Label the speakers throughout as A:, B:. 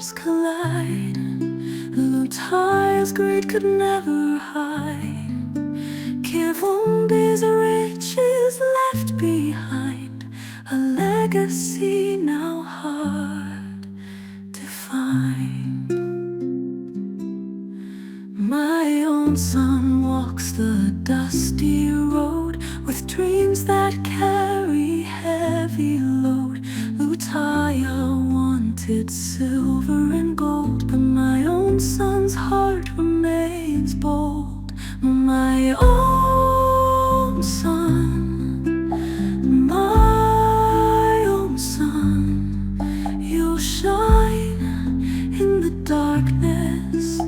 A: stars collide. Lutaya's greed could never hide. Kivumbi's riches left behind, a legacy now hard to find. My own son walks the dusty road with dreams that carry heavy load. Lutaya wanted silver and gold, but my own son's heart remains bold. My own son, my own son, you'll shine in the darkness,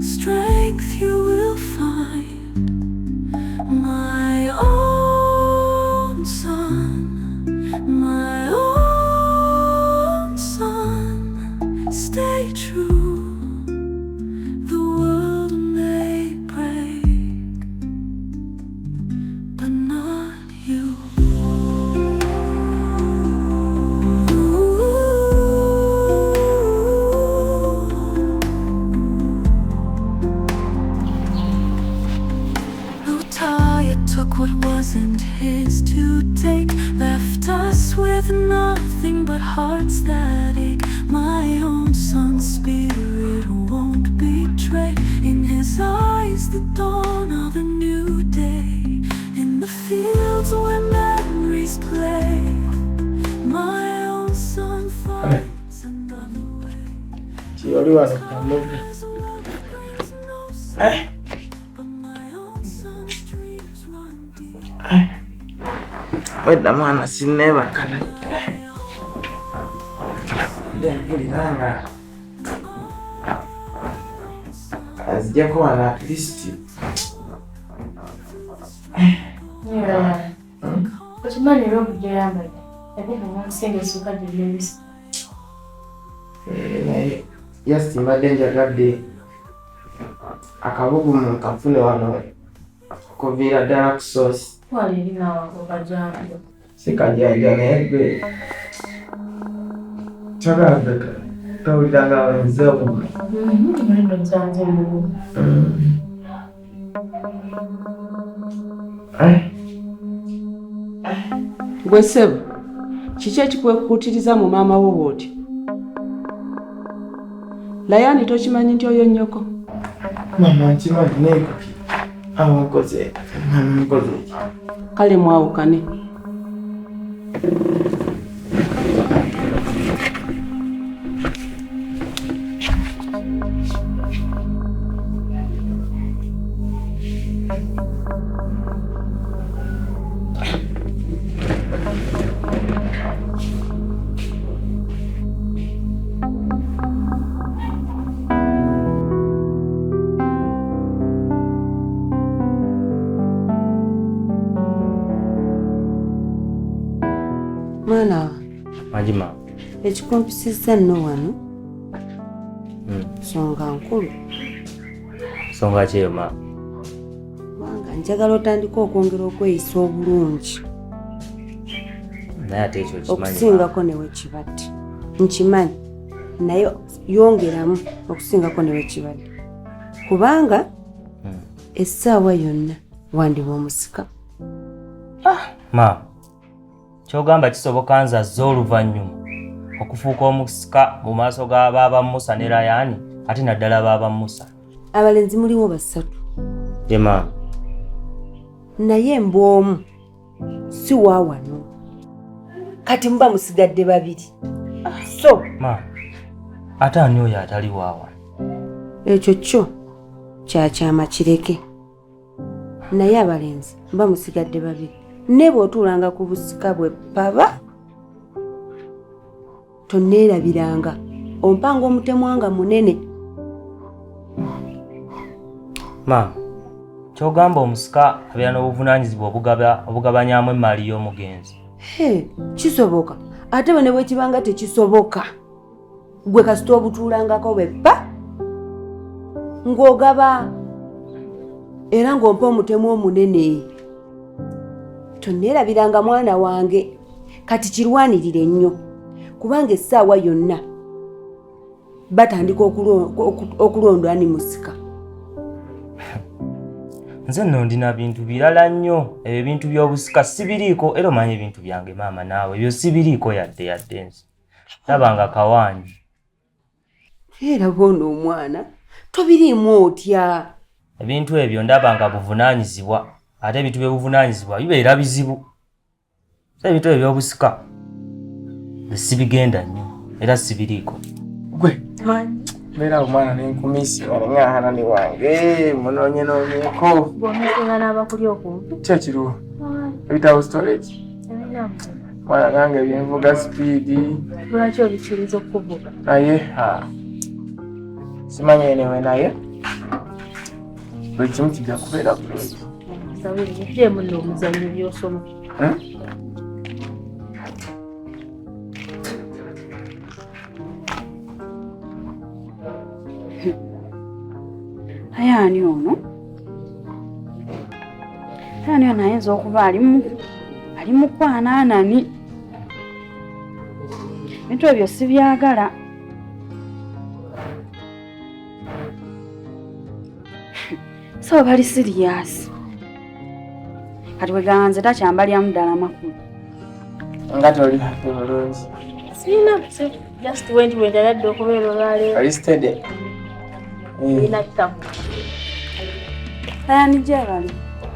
A: strength you will find. My own son, my own son, stay true. The world may break, but not you. Lutaya took what wasn't his to take, left us with nothing but hearts that ache. My own son's spirit won't betray. In his eyes, the dawn of a new day. In the fields where memories play, my own son finds another way.
B: Oli wano kamuvi. Eh. Eh. Wedda mwana sinneebaka naye mpulira nga anzijako wano at least.
C: Okimanyi era okujja oyambadde ate nga omusinga essuuka gyebisa.
B: Eh, naye just mbadde njagadde akabugumu nkafune wano okuviira ddala ku soosi.
C: Twala eri naawe ako kajanja.
B: Si kajanja naye gwe toyagala towulira nga wenze obugumu.
C: Nno nsanze obugumu.
D: Gwe ssebo, kiki ekikwekuutiriza mu maama wo bw'otyo? Layani tokimanyi nti oyo nnyoko?
B: Maama nkimanyi naye kati awo nkoze maama nkoze ki?
D: Kale mwawukane.
E: Mwana wange.
F: Mangi maama.
E: Ekikumpisizza nno wano nsonga nkulu.
F: Nsonga ki eyo maama?
E: Kubanga njagala otandike okwongera okweyisa obulungi.
F: Naye ate ekyo okimanyi.
E: Okusingako ne wekibadde. Nkimanyi naye yongeramu okusingako ne wekibadde. Kubanga essaawa yonna wandiba omusika.
F: Maama, ky'ogamba kisoboka nze azze oluvannyuma okufuuka omusika mu maaso ga baaba Musa ne Layani ate naddala baaba Musa.
E: Abalenzi muliwo basatu.
F: Ye maama.
E: Naye embwa omu si wa wano. Kati muba musigadde babiri. So
F: maama, ate ani oyo atali wa wano?
E: Ekyo kyo kyakyama kireke. Naye abalenzi muba musigadde babiri. Ne bw'otuulanga ku busika bwe paba tonneerabiranga, ompanga omutemwa nga munene.
F: Maama, ky'ogamba omusika abeera n'obuvunaanyizibwa obugabanyaamu emmaali y'omugenzi?
E: He, kisoboka. Ate bwe ne bwe kibanga tekisoboka, gwe kasita obutuulangako bwe ppa ng'ogaba era ng'ompa omutemu omunene. Tonneerabiranga mwana wange, kati kirwanirire nnyo kubanga essaawa yonna Batandika okulondwa ni musika.
F: Nze nno ndina bintu birala nnyo, ebyo ebintu by'obusika sibiriiko, era omanyi ebintu byange maama naawe, ebyo sibiriiko yadde yadde nze. Ndaba nga kawaanyi.
E: Era bw'ono omwana tobiriimu otya?
F: Ebintu ebyo ndaba nga buvunaanyizibwa, ate ebintu by'obuvunaanyizibwa bibeera bizibu. So ebintu ebyo by'obusika nze sibigenda nnyo era sibiriiko.
B: Gwe mbeera omwana nenkumisi nga ni wange munoonye noonyeeko.
C: Bw'omisinga n'abakuli okumpi.
B: Ki ekiriwo? Ebitabo storage. Mwana nange byenvuga sipiidi.
C: Lwaki obikkiriza okukuvuga?
B: Naye simanyi enewe naye buli kimu kijja kubeera bulungi.
C: Sabiri, mugyemu nno omuzannyo by'osoma.
G: Naye ani ono? Naye ani ono ayinza okuba ali mu kwanaanani? Ebintu ebyo sibyagala. So bali serious. Kati bwe nze takyambalyamu ddala makulu.
B: Nga toli happy bulungi.
C: Sirina buzibu. Just wendi bwe njagadde okubeera olwaleero.
B: Oli steady?
C: Sirina kitabu.
G: Ani gyebali?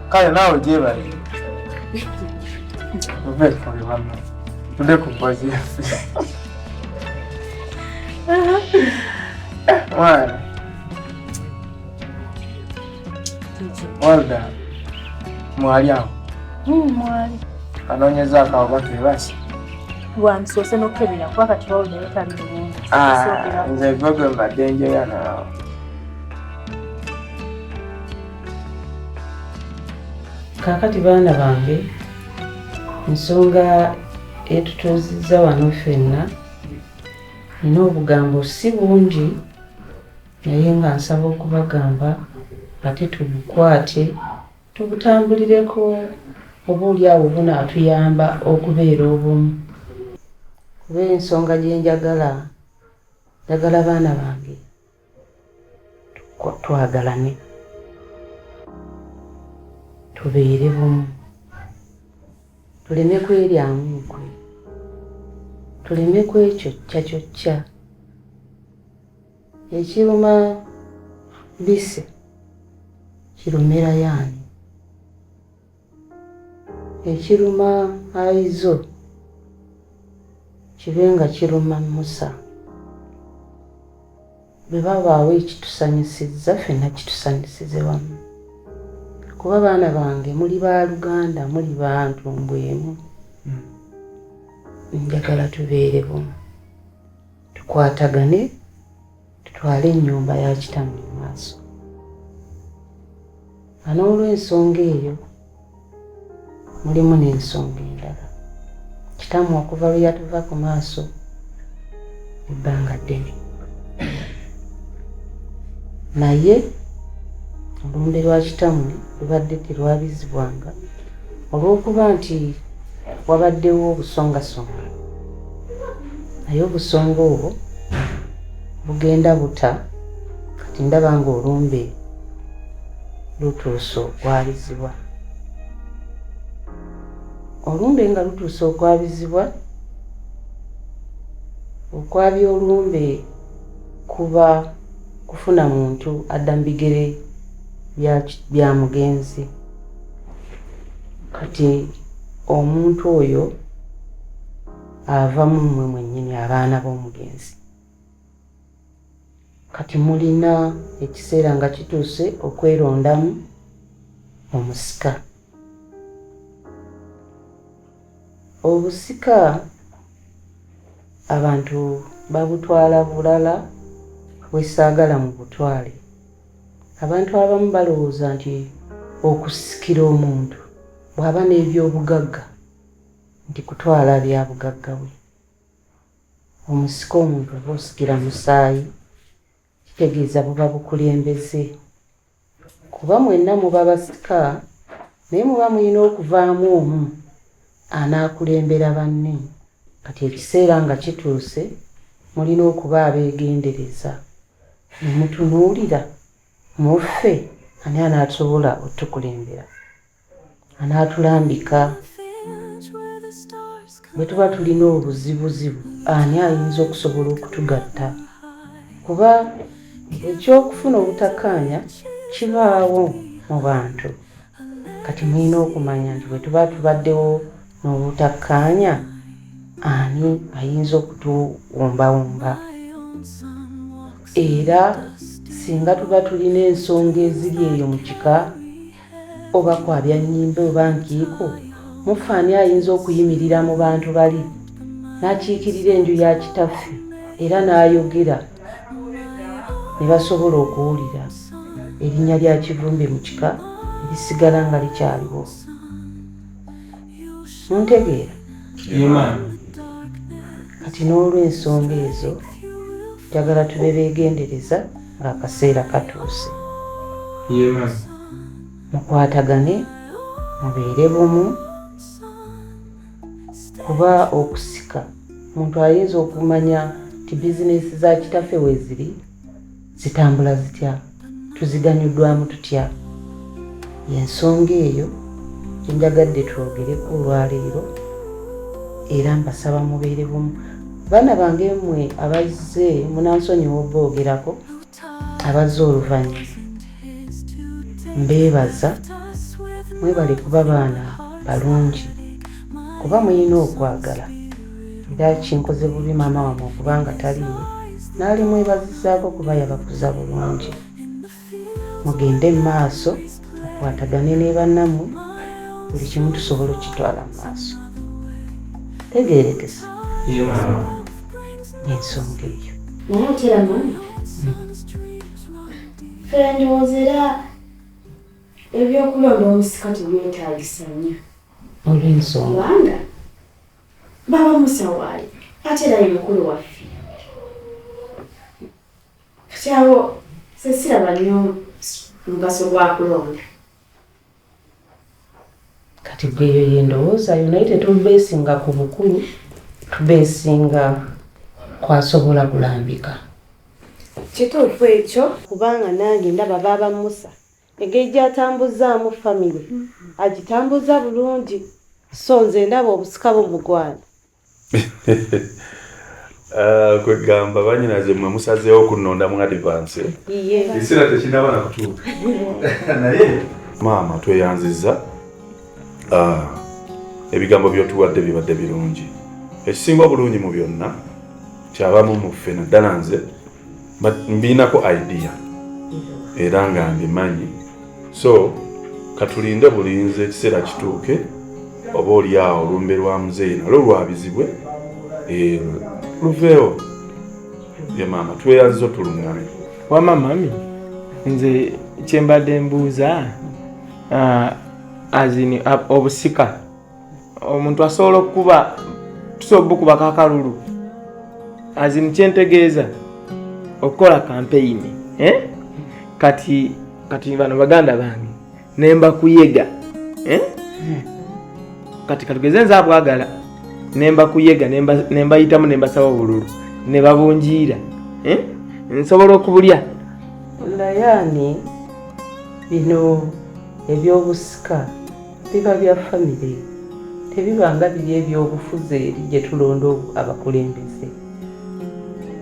B: Kale naawe gyebali. Muve kuli wamma. Tudde ku mboozi yaffe. Mwana. Walda. Mwali awo?
C: Mwali.
B: Kanoonyezaako awo batwebase.
C: Wandisoose n'okukebera kuba kati wawulira naye tali bulungi.
B: Nze gwe gwe mbadde njeya naawe.
D: Kaakati baana bange, ensonga etutuuzizza wano ffenna, nina obugambo si bungi, naye nga nsaba okubagamba ate tubukwate, tubutambulireko oba oli awo bunaatuyamba okubeera obumu. Kuba ensonga gye njagala, njagala baana bange twagalane, tubeere bumu, tuleme kweryamu nkwe, tuleme kwekyokyakyokya. Ekiruma bise kirumira yaani, ekiruma aizo kibe nga kiruma Musa. Bwe babaawo ekitusanyusizza ffenna kitusanyusize wamu. Kuba baana bange muli baaluganda, muli bantu mbwemu. Njagala tubeere bumu, tukwatagane, tutwale ennyumba ya kitammwe mu maaso. Nga n'olw'ensonga eyo mulimu n'ensonga endala. Kitammwe okuva lwe yatuva ku maaso ebbanga ddene. Naye olumbe lwa kitammwe lubadde terwabizibwanga olw'okuba nti wabaddewo obusongasonga. Naye obusonga obwo bugenda buta, kati ndaba ng'olumbe lutuuse okwabizibwa. Olumbe nga lutuuse okwabizibwa, okwabya olumbe kuba kufuna muntu adda mu bigere bya mugenzi. Kati omuntu oyo ava mu mmwe mwennyini abaana b'omugenzi. Kati mulina ekiseera nga kituuse okwerondamu omusika. Obusika abantu babutwala bulala bwe saagala mu butwale. Abantu abamu balowooza nti okusikira omuntu bw'aba n'ebyobugagga nti kutwala bya bugagga bwe. Omusika omuntu oba osikira musaayi, kitegeeza buba bukulembeze. Kuba mwenna muba basika, naye muba mulina okuvaamu omu anaakulembera banne. Kati ekiseera nga kituuse Mulina okuba abeegendereza ne mutunuulira mu ffe ani anaasobola otukulembera, anaatulambika. Bwe tuba tulina obuzibuzibu ani ayinza okusobola okutugatta, kuba eky'okufuna obutakkaanya kibaawo mu bantu. Kati mulina okumanya nti bwe tuba tubaddewo n'obutakkaanya ani ayinza okutuwumbawumba. Era singa tuba tulina ensonga eziri eyo mu kika oba kwabya nnyimbe oba nkiiko, muffe ani ayinza okuyimirira mu bantu bali n'akiikirira enju ya kitaffe era n'ayogera ne basobola okuwulira erinnya lya Kivumbi mu kika ne lisigala nga likyaliwo. Muntegeera? Kati n'olw'ensonga ezo njagala tube beegendereza ng'akaseera katuuse. Mukwatagane, mubeere bumu kuba okusika omuntu ayinza okumanya nti bizinensi za kitaffe weeziri zitambula zitya, tuziganyuddwamu tutya. Y'ensonga eyo gye njagadde twogereko olwaleero era mbasaba mubeere bumu. Baana bange mmwe abazze munansonyiwa oboogerako, abazze oluvannyuma mbeebaza, mwebale kuba baana balungi kuba mulina okwagala era kinkoze bubi maama wammwe okuba nga taliiwo n'alimwebazizaako kuba yabakuza bulungi. Mugende mu maaso mukwatagane ne bannammwe buli kimu tusobole okukitwala mu maaso. Tegeerekese ensonga eyo.
C: Naye ate era maama, ffe ndowooza era ebyokulonda omusika tebyetaagisa nnyo.
D: Olw'ensonga.
C: Kubanga Baaba Musa waali ate era ye mukulu waffe. Kati awo nze siraba nnyo mugaso gwa kulonda.
D: Kati gwe eyo y'endowooza yo naye tetubeesinga ku bukulu, tubeesinga kwasobola kulambika.
E: Kituufu ekyo kubanga nange ndaba baaba Musa engeri gy'atambuzzaamu famire agitambuzza bulungi so nze ndaba obusika bumugwana.
H: Kwegamba banyinaze mwe musazeewo kunnonda mu advance. Ekiseera tekinaba na kutuuka. Naye maama tweyanzizza ebigambo by'otuwadde bibadde birungi. Ekisinga obulungi mu byonna kyabamu mu ffe naddala nze mbinako idea era nga mbimanyi, so katulinde bulinzi ekiseera kituuke oba oli awo olumbe lwa muzeeyi nalwo lwabizibwe luveewo. Ye maama tweyanziza otulungame.
B: Wama mami, nze kyembadde mbuuza azini obusika omuntu asobola okukuba, tusobola obukubako akalulu azini, kyentegeeza okukola kampeyini eh? Kati kati bano baganda bange nemba kuyega eh? Kati katugeze nze abwagala nemba kuyega nembayitamu nembasaba obululu ne babunjiira eh? Nsobola okubulya.
D: Layani, bino ebyobusika biba bya famire, tebiba nga biri ebyobufuzi eri gye tulonda abakulembeze.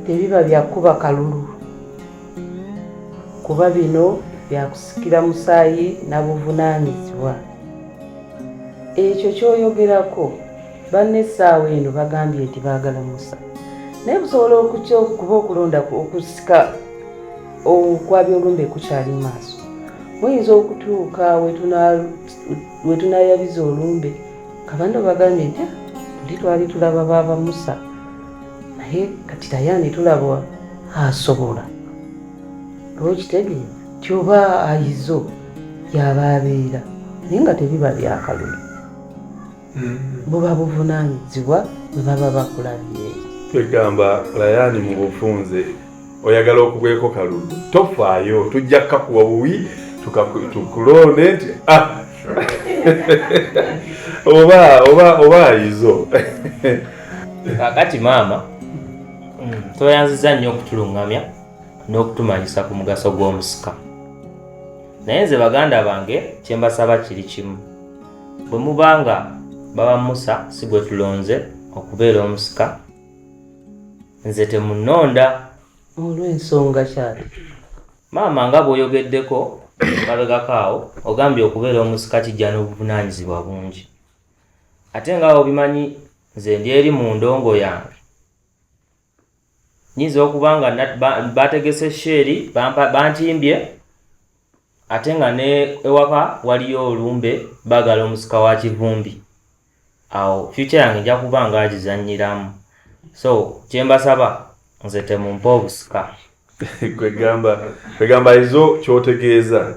D: Tebiba bya kuba kalulu, kuba bino byakusikira musaayi na buvunaanyizibwa. Ekyo ky'oyogerako banne essaawa eno bagambye nti baagala Musa, naye busobola okuba okulonda okusika okwabya olumbe kukyali mu maaso. Muyinza okutuuka we tunaayabiza olumbe nga banno bagambye nti tuli twali tulaba baaba Musa, naye kati Layani tulaba asobola. Lwokitegeera nti oba ayizo yaba abeera, naye nga tebiba byakalulu, buba buvunaanyizibwa bwe baba bakulabye.
H: Kwegamba Layani mu bufunze oyagala okugweko kalulu, tofaayo, tujja kukakuwa buwi tukulonde nti oba oba oba ayizo.
F: Kakati maama Tweyanziza nnyo okutulungamya n'okutumanyisa ku mugaso gw'omusika. Naye nze baganda bange kye mbasaba kiri kimu. Bwe muba nga baba Musa si gwe tulonze okubeera omusika, nze temunnonda.
D: Olw'ensonga kyali.
F: Maama nga bw'oyogeddeko mabegako awo, ogambye okubeera omusika kijja n'obuvunaanyizibwa bungi. Ate nga obimanyi nze ndi eri mu ndongo yange. Nnyinza okuba nga bategese sheeri bantimbye ate nga ne ewaka waliyo olumbe baagala omusika wa Kivumbi. Awo future yange nja kuba nga agizannyiramu. So kye mbasaba nze temumpa obusika.
H: Kwegamba ezo ky'otegeeza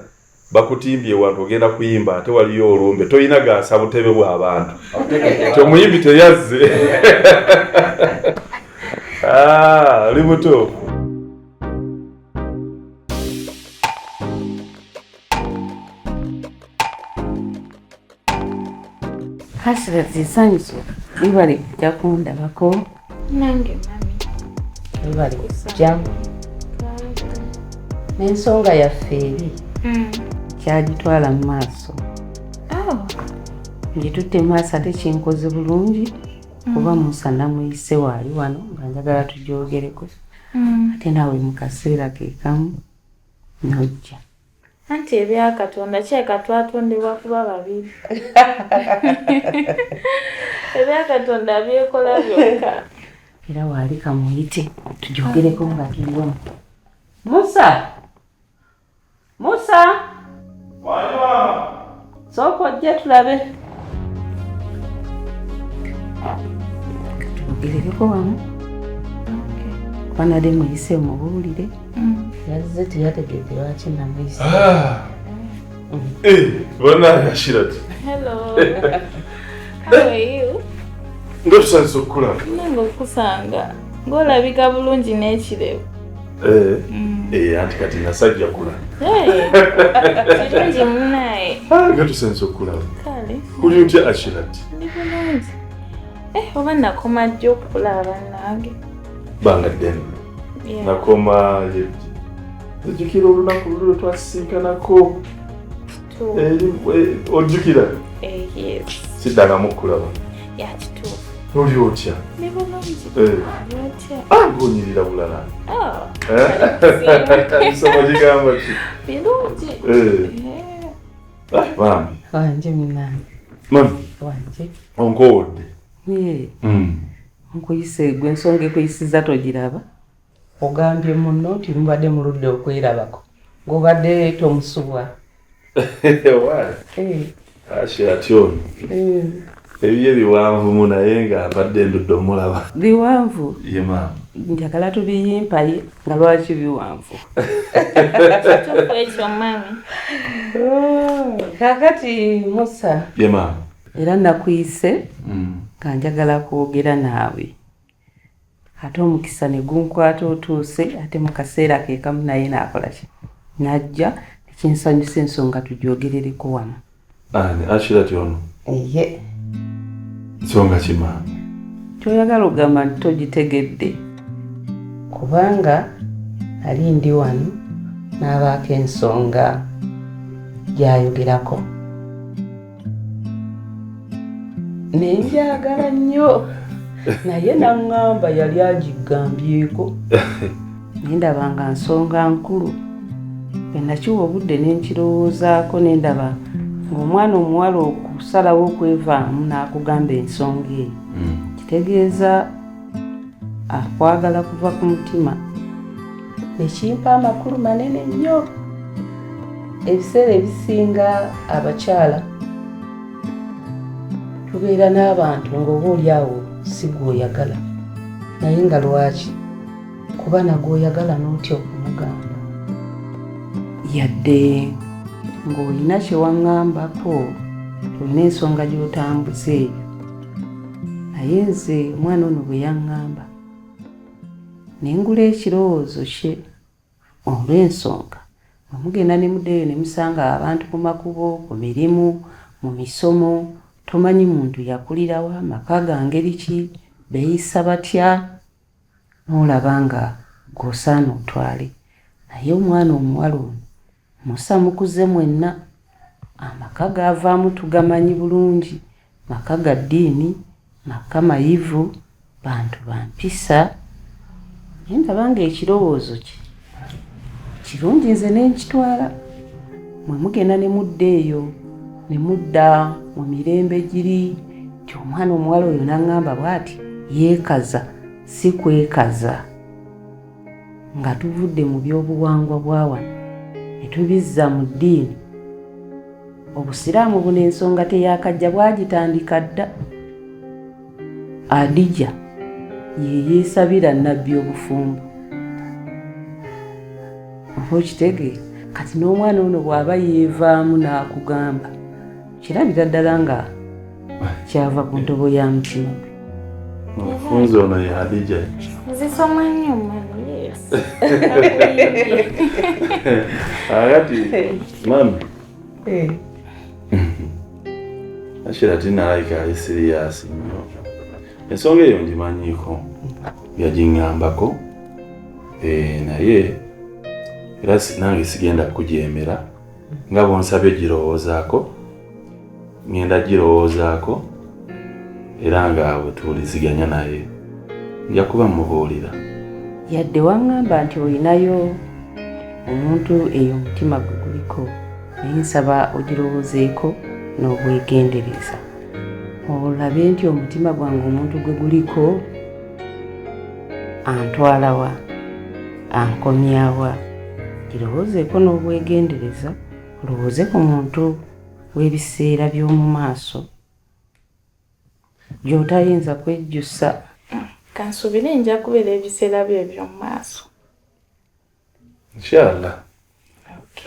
H: bakutimbye wantu ogenda kuyimba ate waliyo olumbe tolina gaasa butebe bw'abantu. Nti omuyimbi teyazze. Ali mutuufu.
D: Hasirati nsanyuse webale kujja kundabako.
C: Nange mami.
D: Webale kujja. N'ensonga yaffe eri kyagitwala mu maaso. Ngitutte mu maaso ate kinkoze bulungi kuba Musa namuyise waali wano nga njagala tugyogereko. Ate naawe mu kaseera ke kamu n'ojja.
C: Anti ebya Katonda kirabika twatondebwa kuba babiri. Ebya Katonda byekola byokka.
D: Era waali kamuyite tugyogereko nga tuli wamu. Musa! Musa! Sooka ojje tulabe. Twogerereko wamu. Kuba nali muyise mubuulire. Yazze teyategedde lwaki namuyise.
H: Bonna Ashirati.
C: Hello. How are you?
H: Nga tusanyuse okukulaba.
C: Nange okusanga. Ng'olabika bulungi n'ekirevu.
H: Anti kati nasajja kula.
C: Kirungi munnaye.
H: Nga tusanyuse okukulaba.
C: Kale.
H: Uli otya Ashirati?
C: Ndi bulungi. Oba nakoma ddi okukulaba bannange?
H: Bbanga ddene. Nakoma ojjukira olunaku luli lwe twasisinkanako? Ojjukira? Siddangamu kukulaba.
C: Kituufu.
H: Oli otya?
C: Ndi bulungi. Oli otya?
H: Ng'onyirira bulala. Emisomo gigamba ki?
C: Birungi.
H: Bambi.
D: Wanje munnange.
H: Mami.
D: Wanje.
H: Onkoowodde.
D: Nkuyise gwe ensonga ekuyisiza togiraba. Ogambye munno nti mubadde muludde okwerabako ng'obadde tomusubwa.
H: Ashirati ono ebibye biwanvu naye nga mbadde ndudde omulaba.
D: Biwanvu?
H: Ye maama.
D: Njagala tubiyimpaye nga lwaki biwanvu.
C: Kituufu ekyo mami.
D: Kaakati Musa.
H: Ye maama.
D: Era nakuyise nga njagala kwogera naawe. Ate omukisa ne gunkwata otuuse ate mu kaseera ke kamu naye n'akola ki? N'ajja nekinsanyusa ensonga tugyogerereko wano.
H: Ani Ashirati ono?
D: Ye.
H: Nsonga ki maama?
D: Kyoyagala ogamba nti togitegedde. Kubanga nali ndi wano n'abaako ensonga gy'ayogerako. Ne njagala nnyo. Naye n'aŋŋamba yali agigambyeko. Ne ndaba nga nsonga nkulu. Bwe nakiwa obudde ne nkirowoozaako ne ndaba ng'omwana omuwala okusalawo okwevaamu n'akugamba ensonga eyo. Kitegeeza akwagala kuva ku mutima. Ne kimpa amakulu manene nnyo. Ebiseera ebisinga abakyala tubeera n'abantu ng'oba oli awo si gw'oyagala. Naye nga lwaki? Kuba nagw'oyagala n'otya okumugamba. Yadde ng'olina kye waŋŋambako, olina ensonga gy'otambuza eyo. Naye nze omwana ono bwe yaŋŋamba, ne ngula ekirowoozo kye olw'ensonga. Bwe mugenda ne muddayo ne musanga abantu ku makubo, ku mirimu, mu misomo, tomanyi muntu yakulirawa, maka ga ngeri ki, beeyisa batya. N'olaba nga gw'osaana otwale. Naye omwana omuwala ono Musa mukuze mwenna, amaka g'avaamu tugamanyi bulungi, maka ga ddiini, maka mayivu, bantu ba mpisa. Naye ndaba ng'ekirowoozo kye kirungi nze ne nkitwala. Mwe mugenda ne mudda eyo, ne mudda mu mirembe giri nti omwana omuwala oyo n'aŋŋamba bw'ati, yeekaza, si kwekaza. Nga tuvudde mu by'obuwangwa bwa wano ne tubizza mu ddiini. Obusiraamu buno ensonga teyakajja bwagitandika dda. Adija ye yeesabira Nabbi obufumbo. Oba okitegeera? Kati n'omwana ono bw'aba yeevaamu n'akugamba, kirabira ddala nga kyava ku ntobo ya mutima gwe.
H: Omufunzi ono ye Hadija.
G: Nzisoma nnyo mami, yes.
H: Akati mami. Ashira tinalabika ali siriyasi nnyo. Ensonga eyo ngimanyiiko, yagiŋŋambako naye era nange sigenda kugyemera nga bw'onsabye girowoozaako, ŋŋenda girowoozaako era nga bwe tuwuliziganya naye nja kuba mmubuulira.
D: Yadde waŋŋamba nti olinayo omuntu eyo omutima gwe guliko, naye nsaba ogirowoozeeko n'obwegendereza. Olabe nti omutima gwange omuntu gwe guliko antwala wa, ankomya wa. Girowoozeeko n'obwegendereza, olowooze ku muntu w'ebiseera by'omu maaso gy'otayinza kwejjusa.
G: Kansuubire nja kubeera ebiseera byo eby'omu maaso.
H: Inshallah.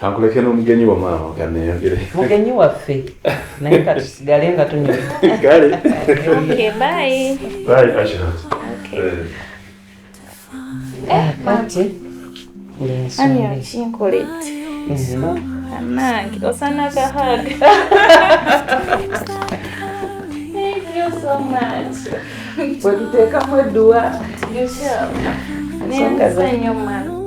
H: Kankuleke n'omugenyi wo maama kanneeyongere.
D: Mugenyi waffe naye katusigale nga tunyumya.
H: Kale.
G: Okay, bye.
H: Bye, Asha.
G: Okay.
D: Kati
G: Ani okinkoledde? Anange, osana ka hug. Thank you so much.
D: Bwe tuteekamu edduwa.
G: Nsonga nnyo mami.